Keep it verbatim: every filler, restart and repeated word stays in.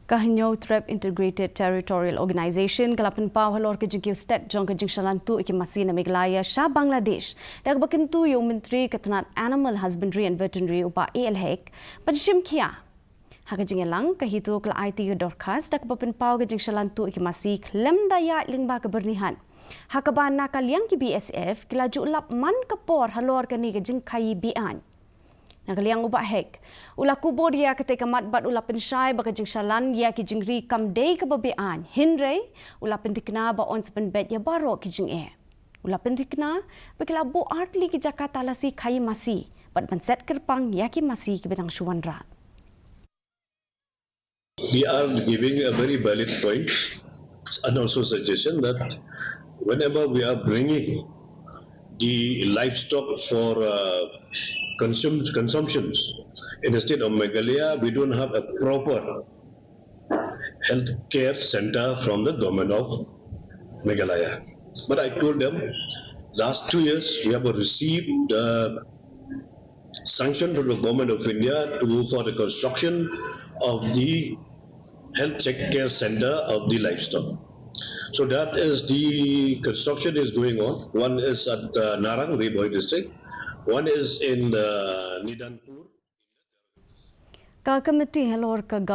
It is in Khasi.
Ka Hynñiewtrep Integrated Territorial Organization ka la pynpaw halor ka jingkiew stet jong ka jingshalan tuh ïa ki masi na Meghalaya sha Bangladesh da kaba kyntu ïa u Myntri ka tnat Animal Husbandry and Veterinary, u Bah A L Hek, ban shim khia. Ha ka jingïalang, ka HITO ka la aiti ka dorkhas da kaba pynpaw ka jingshalan tuh ïa ki masi khlem da ïaid lyngba ka byrnihat, ha kaba na ka liang ki B S F ki la ju lap man ka por halor kane ka jingkhaii be-aiñ. Na ka liang u Bah Hek, u la kubur ïa katei ka mat bad u la pynshai ba ka jingshalan ïa ki jingri kam dei kaba be-aiñ, hynrei u la pynthikna ba yn sa pynbeit ïa baroh ki jingeh. U la pynthikna ba ki la buh artylli ki jaka talasi khaii masi bad ban set kyrpang ïa ki masi kiba dang shu wanrah. We are giving a very valid point and also suggestion that whenever we are bringing the livestock for uh, consum- consumptions in the state of Meghalaya, we don't have a proper healthcare center from the government of Meghalaya. But I told them last two years we have received the sanction from the government of India to move for the construction of the health check care center of the livestock. So that is the construction is going on. One is at uh, Narang, Ri Bhoi district. One is in uh, Nidanpur. Ka Committee halor ka